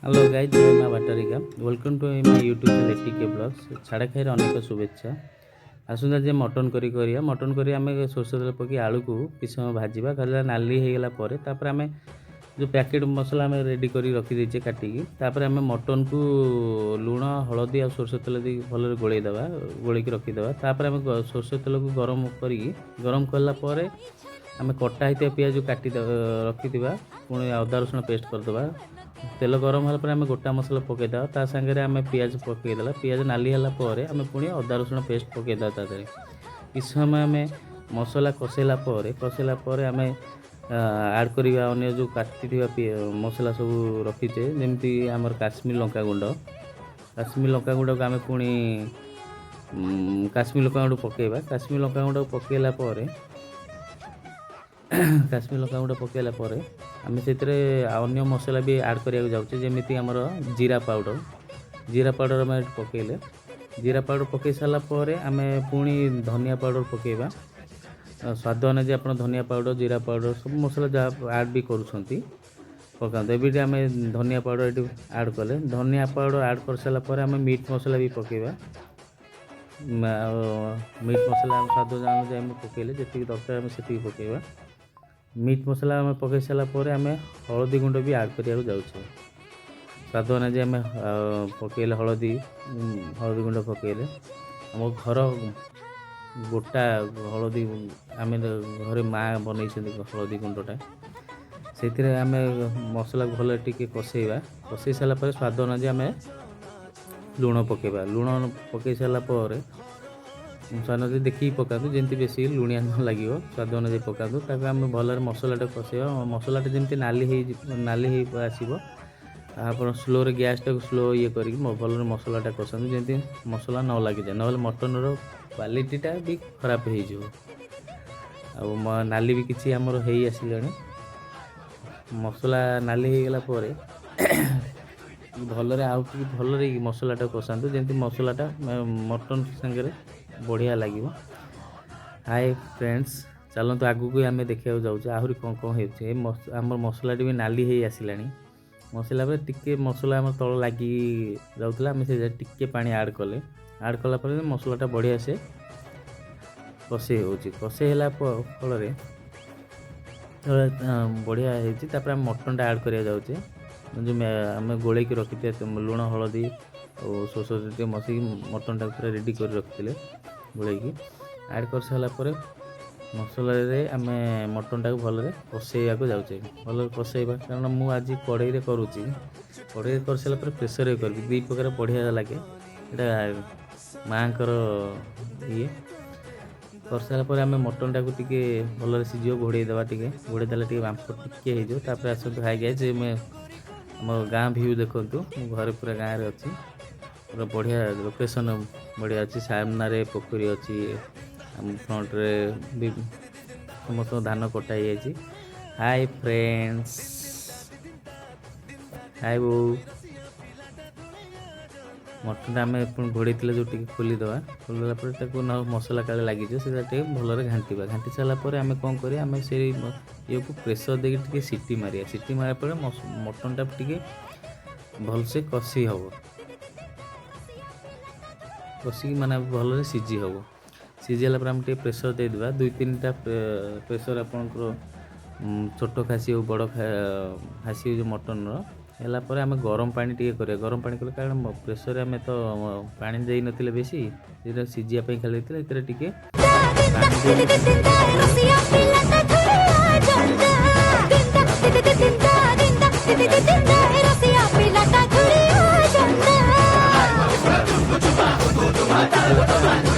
Hello guys, ଜୟ ମା Bhattarika. Welcome to my YouTube channel ATK Vlogs। ଛାଡ଼ଖାଇର ଅନେକ ଶୁଭେଚ୍ଛା। ଆସନ୍ତୁ, ଆଜି ମଟନ୍ କରି କରିବା। ମଟନ୍ କରି ଆମେ ସୋରିଷ ତେଲ ପକାଇ ଆଳୁକୁ କିଛି ସମୟ ଭାଜିବା। ଭାଜିଲା, ନାଲି ହେଇଗଲା ପରେ ତାପରେ ଆମେ ଯେଉଁ ପ୍ୟାକେଟ୍ ମସଲା ଆମେ ରେଡ଼ି କରି ରଖିଦେଇଛେ କାଟିକି, ତାପରେ ଆମେ ମଟନ୍କୁ ଲୁଣ, ହଳଦୀ ଆଉ ସୋରିଷ ତେଲ ଦେଇକି ଭଲରେ ଗୋଳେଇ ଦେବା, ଗୋଳେଇକି ରଖିଦେବା। ତାପରେ ଆମେ ସୋରିଷ ତେଲକୁ ଗରମ କରିକି, ଗରମ କଲା ପରେ ଆମେ କଟା ହେଇଥିବା ପିଆଜ କାଟି ରଖିଥିବା, ପୁଣି ଅଦା ରସୁଣ ପେଷ୍ଟ କରିଦେବା। ତେଲ ଗରମ ହେଲା ପରେ ଆମେ ଗୋଟା ମସଲା ପକାଇଦେବା। ତା ସାଙ୍ଗରେ ଆମେ ପିଆଜ ପକାଇଦେଲା। ପିଆଜ ନାଲି ହେଲା ପରେ ଆମେ ପୁଣି ଅଦା ରସୁଣ ପେଷ୍ଟ ପକାଇଦେବା। ତା ଦେହରେ କିଛି ସମୟ ଆମେ ମସଲା କଷେଇଲା ପରେ ଆମେ ଆଡ଼୍ କରିବା ଅନ୍ୟ ଯେଉଁ କାଟିଥିବା ମସଲା ସବୁ ରଖିଛେ, ଯେମିତି ଆମର କାଶ୍ମୀର ଲଙ୍କା ଗୁଣ୍ଡ। କାଶ୍ମୀର ଲଙ୍କା ଗୁଣ୍ଡକୁ ଆମେ ପୁଣି କାଶ୍ମୀର ଲଙ୍କା ଗୁଣ୍ଡ ପକାଇବା। କାଶ୍ମୀର ଲଙ୍କା ଗୁଣ୍ଡ ପକାଇଲା ପରେ ଆମେ ସେଥିରେ ଅନ୍ୟ ମସଲା ବି ଆଡ଼୍ କରିବାକୁ ଯାଉଛେ, ଯେମିତି ଆମର ଜିରା ପାଉଡ଼ର। ଜିରା ପାଉଡ଼ର ଆମେ ଏଠି ପକାଇଲେ। ଜିରା ପାଉଡ଼ର ପକାଇ ସାରିଲା ପରେ ଆମେ ପୁଣି ଧନିଆ ପାଉଡ଼ର ପକାଇବା। ସ୍ୱାଦ ଅନୁଯାୟୀ ଆପଣ ଧନିଆ ପାଉଡ଼ର, ଜିରା ପାଉଡ଼ର, ସବୁ ମସଲା ଯାହା ଆଡ଼୍ ବି କରୁଛନ୍ତି ପକାନ୍ତୁ। ଏବେ ଏଠି ଆମେ ଧନିଆ ପାଉଡ଼ର ଏଠି ଆଡ଼୍ କଲେ। ଧନିଆ ପାଉଡ଼ର ଆଡ଼୍ କରିସାରିଲା ପରେ ଆମେ ମିଟ୍ ମସଲା ବି ପକାଇବା। ଆଉ ମିଟ୍ ମସଲା ସ୍ୱାଦ ଅନୁଯାୟୀ ଆମେ ପକାଇଲେ। ଯେତିକି ଦରକାର ଆମେ ସେତିକି ପକାଇବା। ମିଟ୍ ମସଲା ଆମେ ପକାଇ ସାରିଲା ପରେ ଆମେ ହଳଦୀ ଗୁଣ୍ଡ ବି ଆଡ଼୍ କରିବାକୁ ଯାଉଛେ। ସ୍ୱାଦ ଅନୁଯାୟୀ ଆମେ ପକାଇଲେ ହଳଦୀ। ହଳଦୀ ଗୁଣ୍ଡ ପକାଇଲେ। ଆମ ଘର ଗୋଟା ହଳଦୀ, ଆମେ ଘରେ ମା ବନେଇଛନ୍ତି ହଳଦୀ ଗୁଣ୍ଡଟା। ସେଇଥିରେ ଆମେ ମସଲାକୁ ଭଲରେ ଟିକେ କଷେଇବା। କଷେଇ ସାରିଲା ପରେ ସ୍ୱାଦ ଅନୁଯାୟୀ ଆମେ ଲୁଣ ପକାଇବା। ଲୁଣ ପକାଇ ସାରିଲା ପରେ ସ୍ୱାଦ ଅନୁଯାୟୀ ଦେଖିକି ପକାନ୍ତୁ, ଯେମିତି ବେଶୀ ଲୁଣିଆ ନ ଲାଗିବ। ସ୍ୱାଦ ଅନୁଯାୟୀ ପକାନ୍ତୁ। ତାକୁ ଆମେ ଭଲରେ ମସଲାଟା କଷେଇବା। ମସଲାଟା ଯେମିତି ନାଲି ହେଇ ଆସିବ, ଆପଣ ସ୍ଲୋରେ ଗ୍ୟାସ୍ଟାକୁ ସ୍ଲୋ ଇଏ କରିକି ଭଲରେ ମସଲାଟା କଷନ୍ତୁ, ଯେମିତି ମସଲା ନ ଲାଗିଯାଏ, ନହେଲେ ମଟନ୍ର କ୍ୱାଲିଟିଟା ବି ଖରାପ ହେଇଯିବ। ଆଉ ନାଲି ବି କିଛି ଆମର ହେଇ ଆସିଲାଣି। ମସଲା ନାଲି ହେଇଗଲା ପରେ ଭଲରେ, ଆଉ ଟିକେ ଭଲରେ ମସଲାଟା କଷାନ୍ତୁ, ଯେମିତି ମସଲାଟା ମଟନ୍ ସାଙ୍ଗରେ ବଢ଼ିଆ ଲାଗିବ। ହାଏ ଫ୍ରେଣ୍ଡସ୍, ଚାଲନ୍ତୁ ଆଗକୁ ଆମେ ଦେଖିବାକୁ ଯାଉଛୁ ଆହୁରି କ'ଣ କ'ଣ ହେଉଛି। ଏ ଆମର ମସଲାଟି ବି ନାଲି ହେଇ ଆସିଲାଣି। ମସଲା ପରେ ଟିକେ ମସଲା ଆମର ତଳ ଲାଗି ଯାଉଥିଲା, ଆମେ ସେ ଟିକେ ପାଣି ଆଡ଼୍ କଲେ। ଆଡ଼୍ କଲା ପରେ ମସଲାଟା ବଢ଼ିଆ ସେ କଷେଇ ହେଉଛି। କଷେଇ ହେଲା ଫଳରେ ବଢ଼ିଆ ହେଇଛି। ତାପରେ ଆମେ ମଟନ୍ଟା ଆଡ଼୍ କରିବାକୁ ଯାଉଛେ। ଯେଉଁ ଆମେ ଗୋଳେଇକି ରଖିଥିବା ଲୁଣ, ହଳଦୀ ଆଉ ସୋରିଷ ଟିକେ ମସିକି ମଟନ୍ଟାକୁ ପୁରା ରେଡ଼ି କରି ରଖିଥିଲେ ଗୋଳେଇକି, ଆଡ଼୍ କରିସାରିଲା ପରେ ମସଲାରେ ଆମେ ମଟନ୍ଟାକୁ ଭଲରେ କଷେଇବାକୁ ଯାଉଛେ। ଭଲରେ କଷେଇବା, କାରଣ ମୁଁ ଆଜି କଢ଼େଇରେ କରୁଛି। କଢ଼େଇରେ କରିସାରିଲା ପରେ ପ୍ରେସରରେ କରିବି। ଦୁଇ ପ୍ରକାର ବଢ଼ିଆ ଲାଗେ। ଏଇଟା ମାଆଙ୍କର ଇଏ। କରିସାରିଲା ପରେ ଆମେ ମଟନ୍ଟାକୁ ଟିକେ ଭଲରେ ସିଝିବ, ଘୋଡ଼େଇ ଦେବା ଟିକେ। ଘୋଡ଼େଇ ଦେଲେ ଟିକେ ବାମ୍ଫ ଟିକେ ହେଇଯିବ। ତାପରେ ଆସନ୍ତୁ, ହାଇ ଗାଇଜ୍, ଆମେ ଆମ ଗାଁ ଭିଉ ଦେଖନ୍ତୁ। ମୁଁ ଘରେ ପୁରା ଗାଁରେ ଅଛି। ପୁରା ବଢ଼ିଆ ଲୋକେସନ୍ ବଢ଼ିଆ ଅଛି। ସାମ୍ନାରେ ପୋଖରୀ ଅଛି। ଆମ ଫ୍ରଣ୍ଟରେ ବି ସମସ୍ତଙ୍କ ଧାନ କଟା ହେଇଯାଇଛି। ହାଇ ଫ୍ରେଣ୍ଡସ୍, ହାଇ ବୋଉ। ମଟନ୍ଟା ଆମେ ପୁଣି ଘୋଡ଼େଇଥିଲେ ଯେଉଁ, ଟିକେ ଖୋଲିଦେବା। ଖୋଲିଦେଲା ପରେ ତାକୁ ନ ମସଲା କାଳେ ଲାଗିଯିବ, ସେଇଟା ଟିକେ ଭଲରେ ଘାଣ୍ଟିବା। ଘାଣ୍ଟି ସାରିଲା ପରେ ଆମେ କ'ଣ କରିବା? ଆମେ ସେଇ ଇଏକୁ ପ୍ରେସର୍ ଦେଇକି ଟିକେ ସିଟି ମାରିବା। ସିଟି ମାରିଲା ପରେ ମଟନ୍ଟା ଟିକେ ଭଲସେ କଷି ହେବ, କଷିକି ମାନେ ଭଲରେ ସିଝି ହେବ। ସିଝିଲା ପରେ ଆମେ ଟିକେ ପ୍ରେସର୍ ଦେଇଦେବା, ଦୁଇ ତିନିଟା ପ୍ରେସର୍। ଆପଣଙ୍କର ଛୋଟ ଖାସି ହଉ, ବଡ଼ ଖାସି ହଉ, ଯେଉଁ ମଟନ୍ର ହେଲା ପରେ ଆମେ ଗରମ ପାଣି ଟିକେ କରିବା। ଗରମ ପାଣି କଲେ, କାରଣ ପ୍ରେସରରେ ଆମେ ତ ପାଣି ଦେଇନଥିଲେ ବେଶୀ, ସେଇଟା ସିଝିବା ପାଇଁ ଖାଲି ହେଇଥିଲା। ଏଥିରେ ଟିକେ ପାଣି ଦେଇକି ରସିଆ ପିଲାଟା ଧୁରିଆ ଜନ୍ଦା ଦିନ୍ଦା ଦିଦି ଦିନ୍ଦା ଦିନ୍ଦା ଦିଦି ଦିନ୍ଦା, ରସିଆ ପିଲାଟା ଧୁରିଆ ଜନ୍ଦା। ଏମିତି